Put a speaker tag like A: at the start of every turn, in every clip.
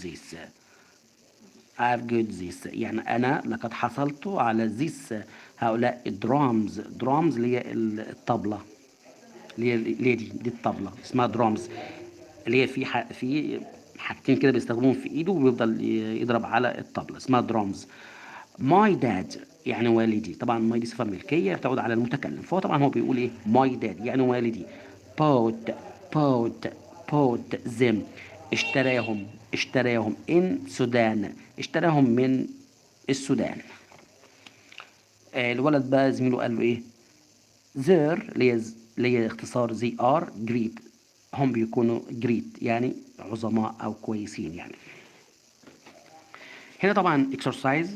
A: this. I've got this يعني أنا لقد حصلت على this هؤلاء ال drums. drums اللي هي الطبلة، اللي هي دي الطبلة اسمها درامز، اللي هي في حاجتين كده بيستخدموهم في ايده وبيفضل يضرب على الطبلة، اسمها drums. my dad يعني والدي، طبعا my دي صفة ملكية بتعود على المتكلم، فهو طبعا هو بيقول ايه؟ my dad يعني والدي. bought bought bought them اشتراهم، اشتراهم in Sudan، اشتراهم من السودان. الولد بقى زميله قال له ايه؟ they're اللي هي اختصار they are great، هم بيكونوا great يعني عظماء او كويسين يعني. هنا طبعا exercise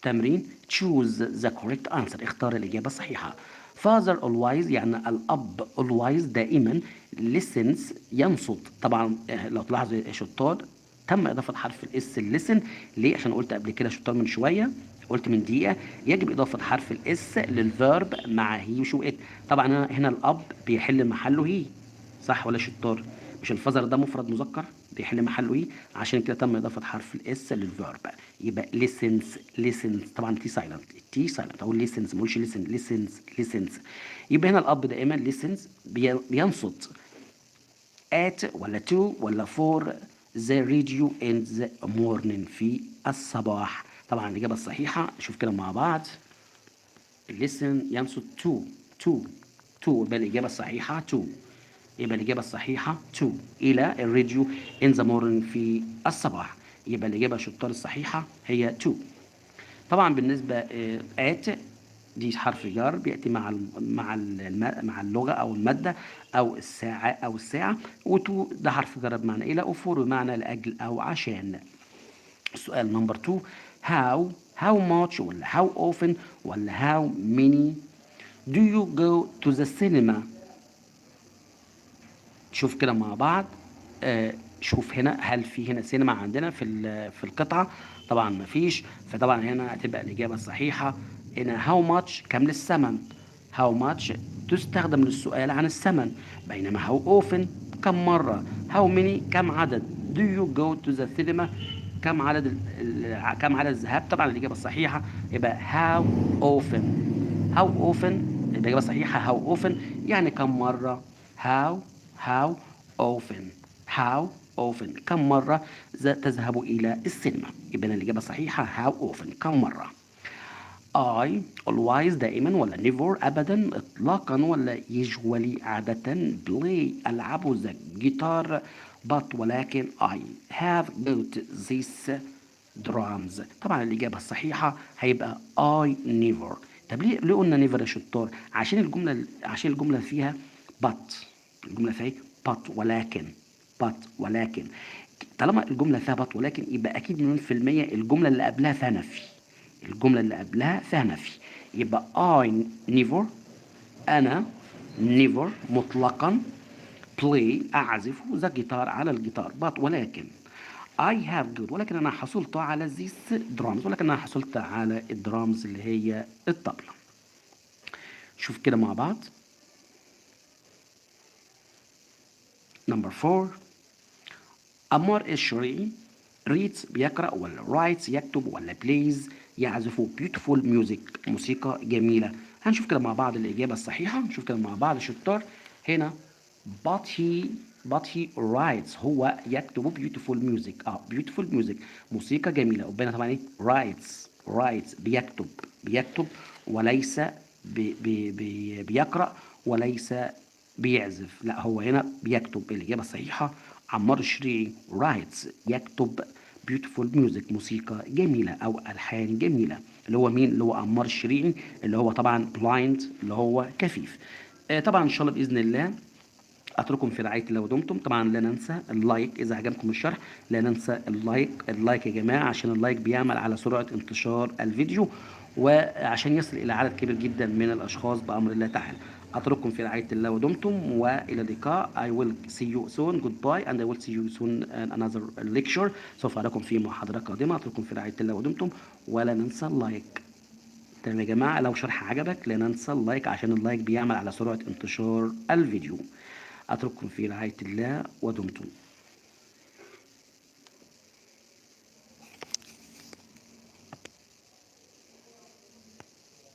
A: تمرين، choose the correct answer، اختار الإجابة الصحيحة. father always يعني الأب always دائما، listens ينصت. طبعا لو تلاحظوا يا شطار تم إضافة حرف ال s listen، ليه؟ عشان قلت قبل كده شطار من شوية، قلت من دقيقة يجب إضافة حرف ال s لل verb مع he و she و it. طبعا هنا الأب بيحل محله he، صح ولا شطار؟ مش ال father ده مفرد مذكر بيحل محله he، عشان كده تم إضافة حرف ال s لل verb، يبقى listens listens. طبعا t silent، t silent، أقول listens ما أقولش listen، listens listens. يبقى هنا الأب دائما listens بينصت at ولا to ولا for the radio in the morning في الصباح. طبعا الإجابة الصحيحة شوف كده مع بعض، listen ينصت to to to، يبقى الإجابة الصحيحة to، يبقى الإجابة الصحيحة to إلى الراديو in the morning في الصباح، يبقى الإجابة شطار الصحيحة هي to. طبعا بالنسبة at دي حرف جر بيأتي مع اللغة أو المادة أو الساعة أو الساعة، و to ده حرف جر بمعنى إلى، و for بمعنى لأجل أو عشان. السؤال number 2، how much ولا how often ولا how many do you go to the cinema؟ شوف كده مع بعض، شوف هنا هل في هنا سينما عندنا في القطعة؟ طبعا مفيش، فطبعا هنا هتبقى الإجابة الصحيحة هنا how much كم للثمن. how much تستخدم للسؤال عن الثمن، بينما how often كم مرة، how many كم عدد، do you go to the cinema كم عدد الذهاب. طبعا الإجابة الصحيحة يبقى how often. how often الإجابة الصحيحة how often يعني كم مرة، how often، how often كم مرة تذهب إلى السينما، يبقى الإجابة الصحيحة how often كم مرة. I always دائما ولا never أبدا إطلاقا ولا usually عادة، play ألعب the guitar but ولكن I have got these drums. طبعا الإجابة الصحيحة هيبقى I never. طب ليه قلنا never يا شطار؟ عشان الجملة فيها but، الجملة فيها but ولكن، but ولكن، طالما الجملة فيها but ولكن يبقى أكيد مليون في المية الجملة اللي قبلها فيها نفي، الجملة اللي قبلها فيها نفي، يبقى I never أنا never مطلقا play أعزف the guitar على الجيتار but ولكن I have got ولكن أنا حصلت على these drums، ولكن أنا حصلت على الدرامز اللي هي الطبلة. شوف كده مع بعض number 4، عمار الشريعي reads بيقرأ ولا writes يكتب ولا plays يعزف beautiful music موسيقى جميلة. هنشوف كده مع بعض الإجابة الصحيحة، نشوف كده مع بعض شطار. هنا but he writes هو يكتب beautiful music، beautiful music موسيقى جميلة. قدامنا طبعا ايه writes، writes بيكتب، بيكتب وليس بي بي بي بيقرأ وليس بيعزف، لا هو هنا بيكتب. الإجابة الصحيحة عمار الشريعي writes يكتب beautiful music موسيقى جميلة أو ألحان جميلة، اللي هو مين؟ اللي هو عمار الشريعي اللي هو طبعا blind اللي هو كفيف. طبعا إن شاء الله بإذن الله أترككم في رعاية الله ودمتم. طبعا لا ننسى ال like إذا عجبكم الشرح، لا ننسى ال like، ال like يا جماعة عشان ال like بيعمل على سرعة انتشار الفيديو وعشان يصل إلى عدد كبير جدا من الأشخاص بأمر الله تعالى. أترككم في رعاية الله ودمتم وإلى اللقاء. I will see you soon, goodbye, and I will see you soon in another lecture. سوف أراكم في محاضرة قادمة. أترككم في رعاية الله ودمتم، ولا ننسى ال like. تمام يا جماعة، لو شرح عجبك لا ننسى ال like عشان ال like بيعمل على سرعة انتشار الفيديو. أترككم في رعاية الله ودمتم.